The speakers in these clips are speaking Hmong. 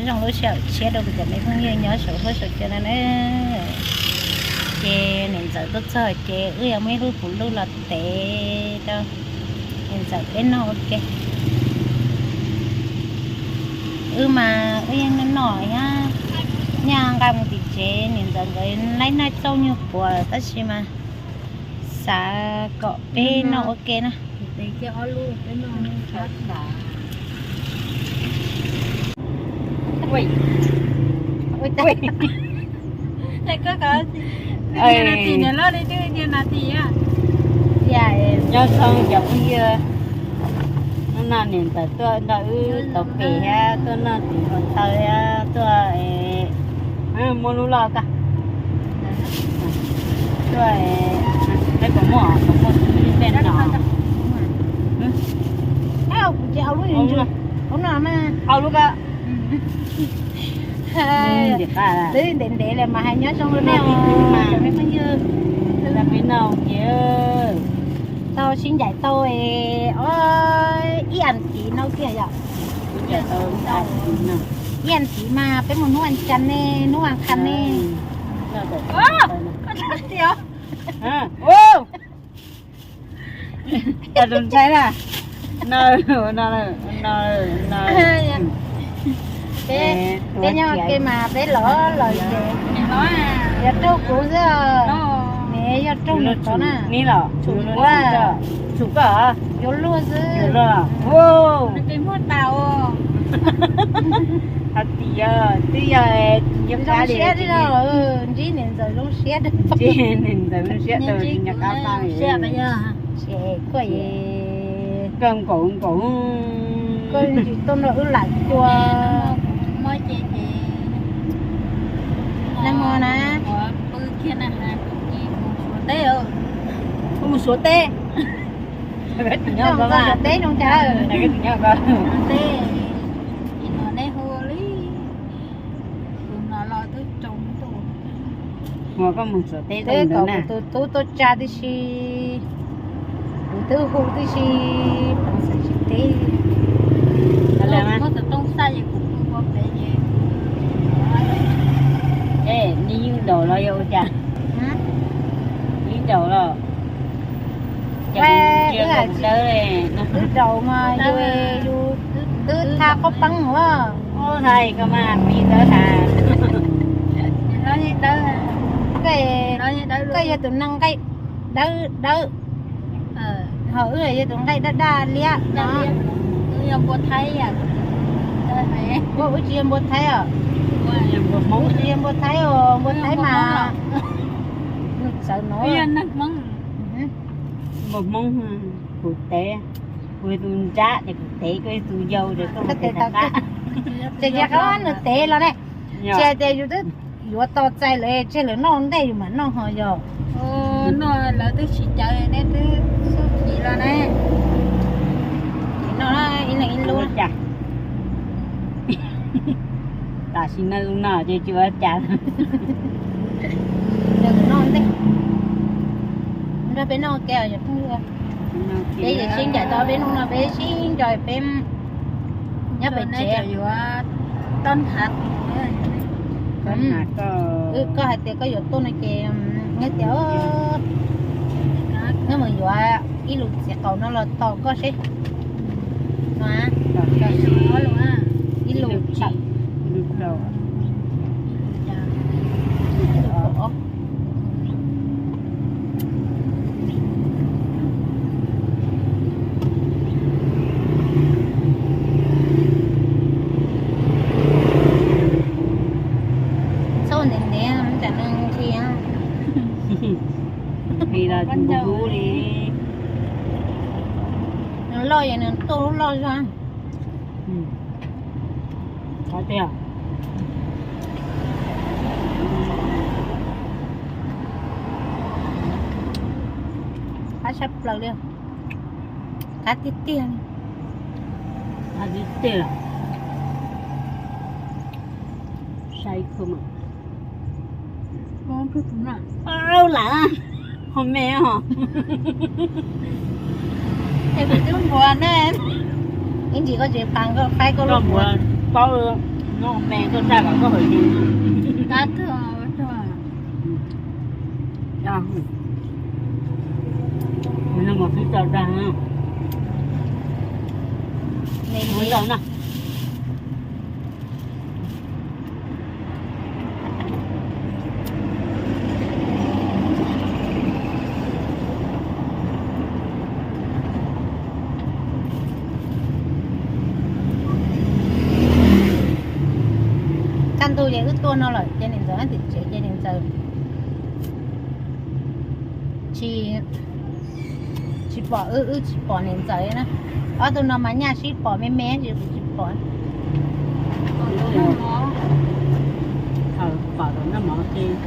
Zoo lub sij hawm tshiab rau kuv cov me phooj ywg nyob saum huab saum cua no na. Ces niam ntxawm tuaj txog ces wb yuav muaj ib lub puv luj los tev rau niam ntxawm peb noj ua ke. Wb mas wb yeej noj noj thiab, nyaj nqa mus tim tsev niam ntxawm nkawd laib noj txauj nyuag puav lawm tab sis mas xav kom peb noj ua ke na. Nyob zoo cov phooj ywg, hnub no niam ntxawm tuaj nrog wb tau pem thiab tuaj noj tim hluav taws thiab tuaj, muab lub loj tag, tuaj, peb puas muaj, puas muaj tej no, kuv ces au lub, au lub ko. Twb ntev ntev lawm mas hais nyob zoo rau nej os cov me phooj ywg. Tau sib ncaim tau ib as thiv no kiag yom. Ib as thiv mas peb mus hnub vas cas ne, hnub vas qhas ne. Tus ntshai na. No, no, no, no. Peb nyob ua ke mas peb los los ces yog raug kuv xwb, nws yog raug nws tod na. Tshum koj, yuav luag xwb. Hais tias twb yog zoo siab li, ntsib niam ntxawm zoo siab, ntsib niam ntxawm zoo siab tau nyob qab paj li. Koj nkaum nkaum, koj tsis tuaj nrog wb lam cua. Nag hmo na, mus Suav teb. Suav teb zoo cas? Mus koj mus Suav teb, twb kom kuv tus tub tuaj tsa tib si, kuv twb hu tib si, xav tsis teb. Nws yeej nraum los yog ua cas? Yeej nraum los. Twb nraum mas yus twb thaj qhov peeb os. Ua thaij koj mas pib ntawd tas. Koj yog tus neeg nqaij dawb dawb, ho wb yog tus nqaij daj daj liab no. Wb tsis yog npua Thaib os, wb tsis yog npua Thaib os, npua Thaib mas txawv no. Npua Hmoob, kuv tev, kuv yog tus nrab ces kuv tev, koj yog tus yau ces koj mus tev tom qab. Ces yog qab nws tev los ne, ces tias yus twb yuav tos txais lawv tseg lawv noj ntej yus mam noj ho yog. Noj lawv twb tsis caw nej twb xub chim los ne. Ces noj ib leeg ib lub. Tam sim no no ces tsis ua cas. Noj ntej, nrog peb noj ua ke os cov phooj ywg. Peb yeej sib ncaim tau peb hnub no peb sib nco peb nyob pem tsev. Wb koj hais tias koj yuav tuaj no ces neb tias neb mus yuav ib lub txiv qaub no los tos koj seb. No, ib lub tawm, ib lub rau. Txhob ntev ntev, tsam nws nqhis. Nqhis los nqus li. Nws loj es nws tuaj lub loj zog. Qab sab plaws li, qab tiag tiag li. Qab tiag tiag. Sai khum. Lam ho me ho. Es kuv twb npuav ne. Ib ntsis koj tsis faib koj lub npuav paub. Noj me tuaj tag kom koj hawm yus. Tab twg ua tag. Noj mov twb txog tag na. Ua ntau na. Kaj ntug ces wb tuaj no lawm ces niam ntxawm nyob tim tsev ces niam ntxawm tsis, tsis pom wb, wb tsis pom niam ntxawm na. Ob tug no mas nyaj sib pom me me es kuv tsis pom. Thaum pom thaum noj mov ces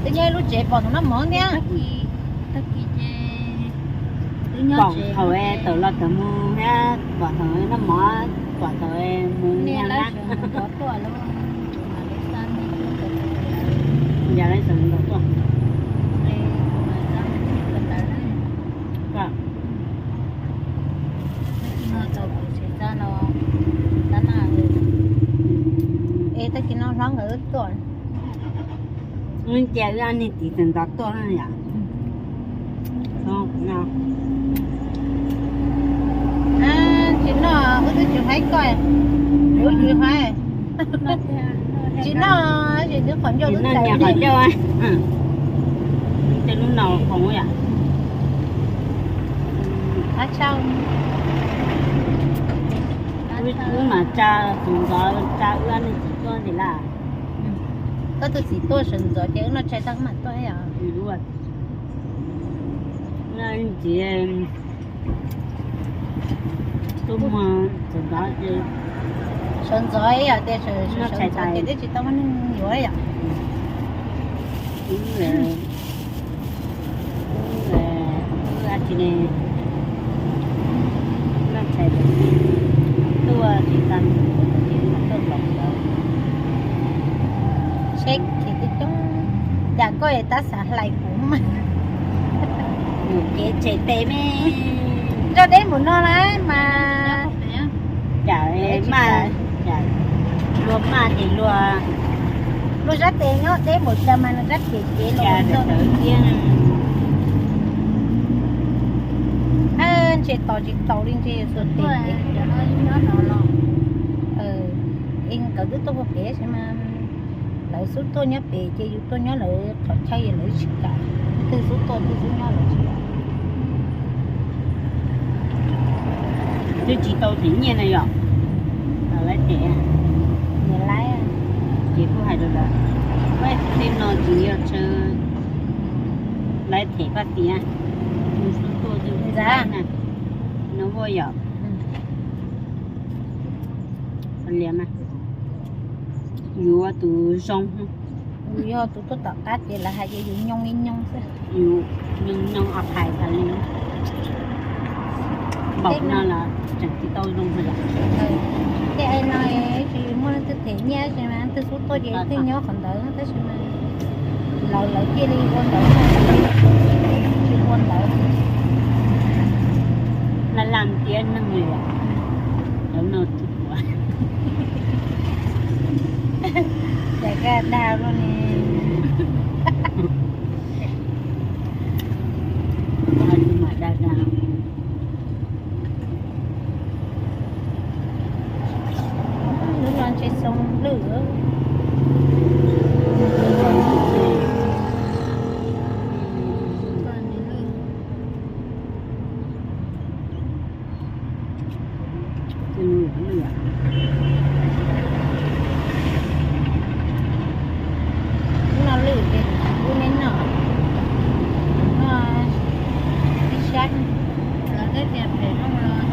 twb nyob ib lub tsev pom thaum noj mov thiab. Pom thaum tawm los tawm mus thiab pom thaum noj mov, pom thaum mus nyag na. Yog lawv txawm nrog tuaj. Es tag kis no hlob nkawd tuaj. Cia wb ob niag txiv txawm nrog tuaj yom. Tsis noj, wb twb tsis haib koj, wb tsis haib. Tsis noj, tsis noj qhov ncauj, qhov ncauj. Tej lub no khoom yom. Wb mas tsa tus ntxov tsa wb ob niag txiv tuaj ntxiv lawm. Koj tus txiv tuaj sawv ntxov ces wb noj tshais tag wb mam tuaj yom. Txiv tuaj muag sawv ntxov ces, sawv ntxov ib yam tias sawv ntxov ces twb tsis tau muaj neeg yuav yom. Wb, wb dab tsi ne, noj tshais tuaj ces tag, ces tuaj los lawm. Seb ces twb coob, cas koj tab xav hlais kuv mas. Mus kev tshem tes me. Nrog deb mus no na mas. Cas maj, luag maj ces luag, luag zab tes nyob deb npaum cas mas nws zab tes ces los txog tiag. Ntshe tos tsis taus li ntshe xuas tes. Es nkawd twb tuaj puag pem tab sis mas lawv xub tuaj nyob pem ces yus tuaj nyob lawv qhov chaw es lawv tsis kam. Twg xub tuaj twg xub nyob lawv tsis kam. Twb tsis tau them nyiaj na yom. Lawv them, niam lawv ces kuj hais rau lawv, tej no tsis yog chaw lawv them koj tias, tus xub tuaj twg ntxav na, no ua yom. Li mas, yus ua tus zoo, yus yog tus tuaj tom qab ces lawv hais tias yus nyoo li nyoo xwb. Yus nyoo nyoo o phais tas li. Npaum no los tseem tsis tau zoo li. Tej no tsis muaj leej twg them nyiaj ces mas leej twg xub tuaj ces leej twg nyob qhov ntawd tab sis mas lawv, lawv cia li ua ntawd, tsis ua ntawd. Laj laj tiab neeg li, lawv no tsis ua. Cas kaj dag luaj ne. Dag dag. Lub no ntshe xoo lwj. Lub no lwj ces kuv neb noj, noj ib sab. Lawv teb tias phem zoo los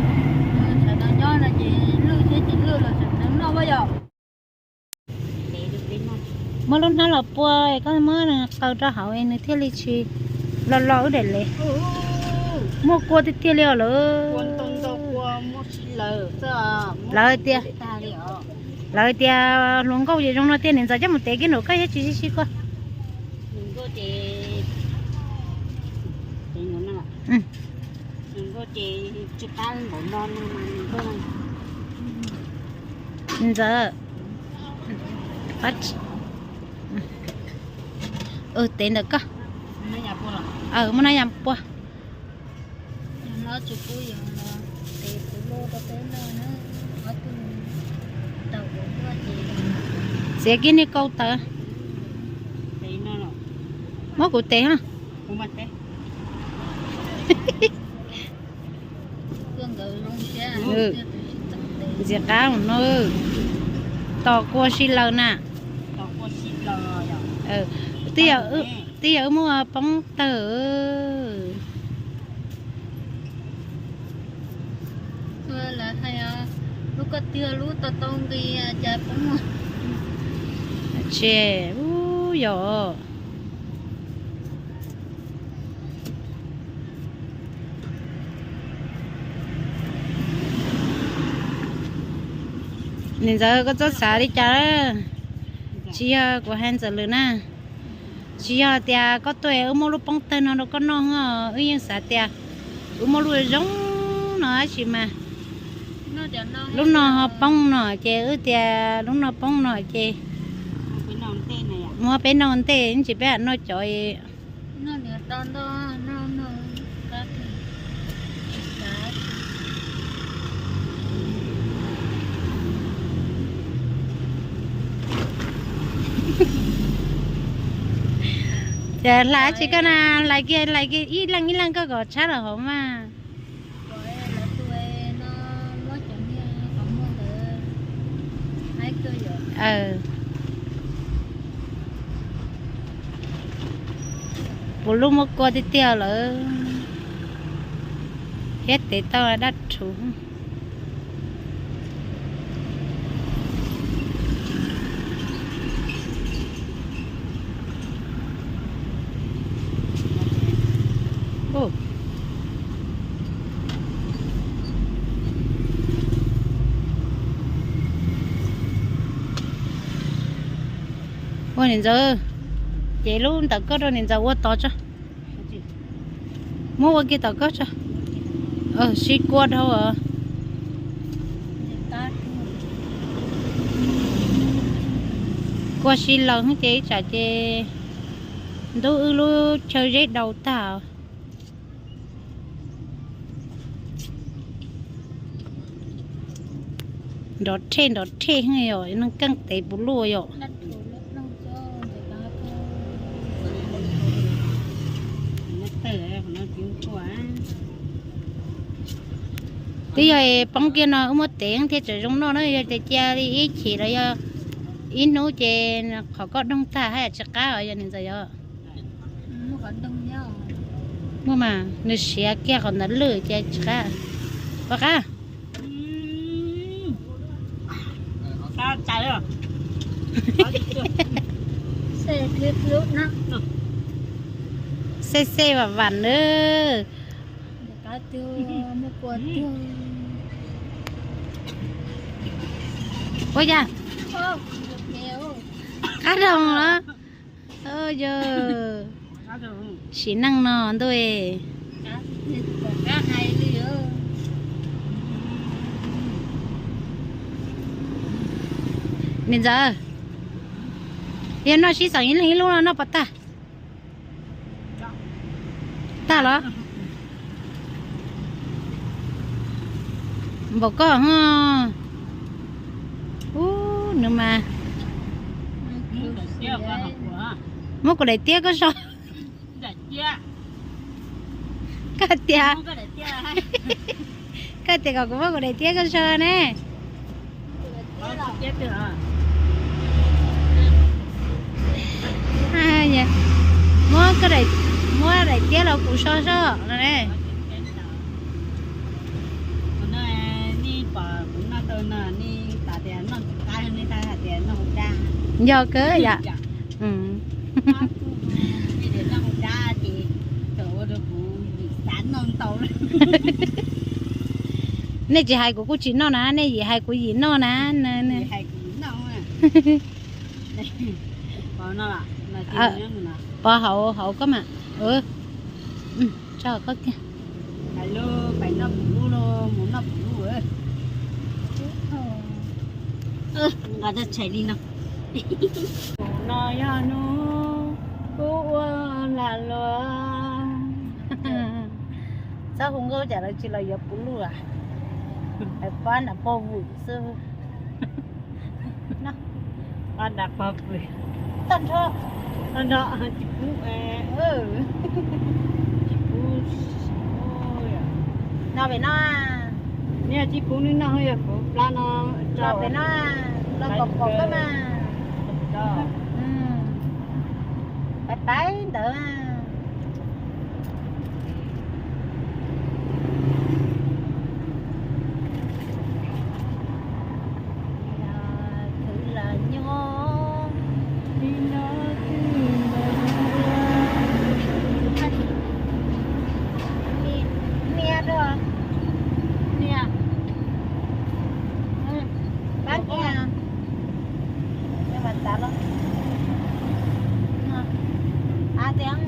sawv daws nyob no ces lwj thiab tsis lwj los sawv daws noj ua yom. Muab lub hnab los pua, koj muab qaws rau hauv nws thiaj li tsis lo lo wb daim les. Muaj kua tiag tiag li os lawm. Lawv tias, lawv tias hluas nkauj ces zoo no tiag, niam ntxawm coj mus tev kiag nraum koj thiab tsis sib sib koj. Ntxawm, tev ntawm koj. Muab no yam pua. Txiav kiag niag kau tawv. Muab kuv tev ha. Ntxiv qab no, tos kua si laws na. Twb yog wb muab poob tawg. Lub koj tiag lub tau tau nqis cas poob. Tsis, ub, yog. Niam ntxawm, koj txhob xav li cas. Tsis yog kuv hais ntxawm lwm na. Tsis yog tias koj tuaj wb muab lub poob tawg no rau koj noj, wb yeej xav tias wb muab lub zoo no tab sis mas lub no ho poob no ces wb tias lub no poob no ces muab peb noj ua ntej, ntsis peb noj cov. Ces hlais tsis koj na, hlais kiag hlais kiag ib leej ib leej koj kom tshab los hauv mas. Puv luj muab kua tiag tiag lawm, thiab tes tau dab rhuv. Ua niam ntxawm, ces lub ntawm koj rau niam ntxawm ua tod tso. Muab ua kiag tom koj tso. Sib kua dhau os. Kua si laws ces ib tsam ces ntub wb lub chaw zeb dau tag. Nrov rhe nrov rhe yom, neeg keej tev puv luj yom. Twb yog poob kiag no wb muab tev thiaj tseem zoo noj na, yog tias cia li ib chim los yog ib hnub ces qhov koj doog tag haj yam tsis qab os, yog niam ntxawm yog. Muaj mas nws siav kiag qhov ntawd lwj ces tsis qab. Pov qab. Xej xej vam vam nawb. Ua cas? Qab doog los? Yog sim neej no ntuj. Niam ntxawm, yog noj sib xeem ib leeg ib lub no noj puas tag? Tag los? Npaum koj ho. Ub, nws mas. Muab kuv daim tiab koj so. Koj tias, koj tias kom kuv muab kuv daim tiab koj so ne. Muab, muab daim tiab los kuv so so no ne. Yog kawg yom. Nej tsis hais kuv kuj tsis noj na, nej yim hais kuv yim noj na. Pov hauv hauv koj mas. Tso koj kiag. Hais lub pais noj pum lub, mus noj pum lub. Nqa tshais li no. No yog hnub kuv ua lag luam. Txhob hu nkauj tsam lawv tsis los yuav kuv luaj. Pab nram pog vwm xwb. Pab nram pog vwm. Tag nrho. Tag nrho tsis pub. Tsis pub. No pem no. Niag tsis pub nws noj yog kuv plab no. No pem no, los kom pom koj mas. Pais pais ntawd. Khwv los nyob. Niam dua. Niam. Pab niam. Mas tas los. A tias.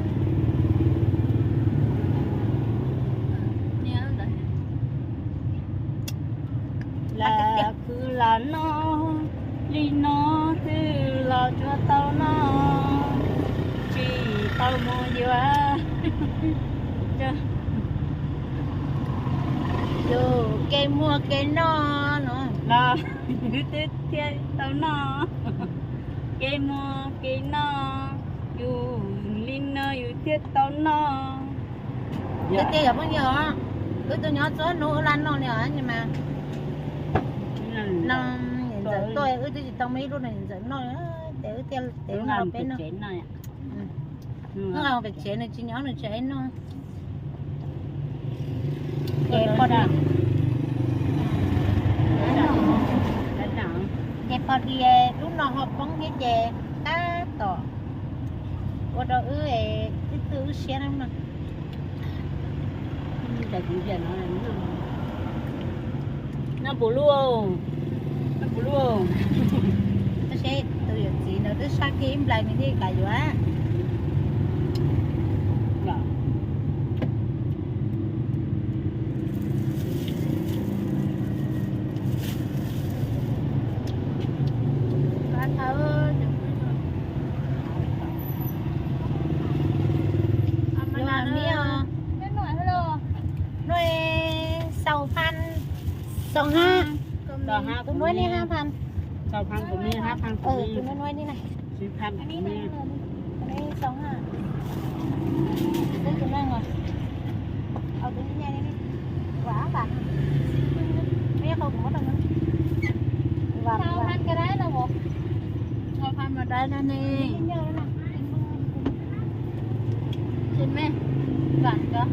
Lam khwv lam noj, li no twb los tsuav tau noj, tsis tau mus yuav. Yus kev muag kev noj no los twb thiaj tau noj. Kev muag kev noj, yus li no yus thiaj tau noj. Tiag tiag yog phooj ywg, wb twb nyob txhua hnub wb laj noj li os mas. No, niam ntxawm tuaj wb twb tsis tau muaj ib lub no niam ntxawm noj, ces wb thiaj, ces wb noj peb noj. Wb nqa pem tsev nws tsis nyob nws tsev noj. Ces pom, ces pom tias lub no ho poob thiab ces tab tom ua rau wb, wb tu wb siab no. Noj puas luaj, noj puas luaj. Tab sis tus yawm txiv ntawd twb sab kiag ib nplais nws thiaj kam yuav. Nuôi sáu phần, sáu ha. Tôi nuôi đi hai phần. Sáu phần của mình, hai phần của mình. Tôi nuôi nuôi đi này. Chín phần của mình. Cái này sáu ha. Tôi cũng đang rồi. Ờ, tôi đi nhà đi. Quá bạn. Mấy con cũng có đồng. Bạn, sáu phần cái đấy là một. Sáu phần mà đây là nè. Trên mê. Bạn có.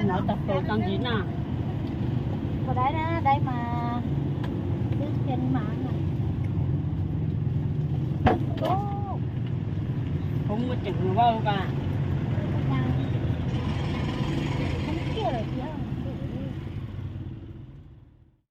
Nấu tập tổ tăng gì nè. Ở đấy đó, đây mà. Xếp trên mạng này. Không có chừng vào cả.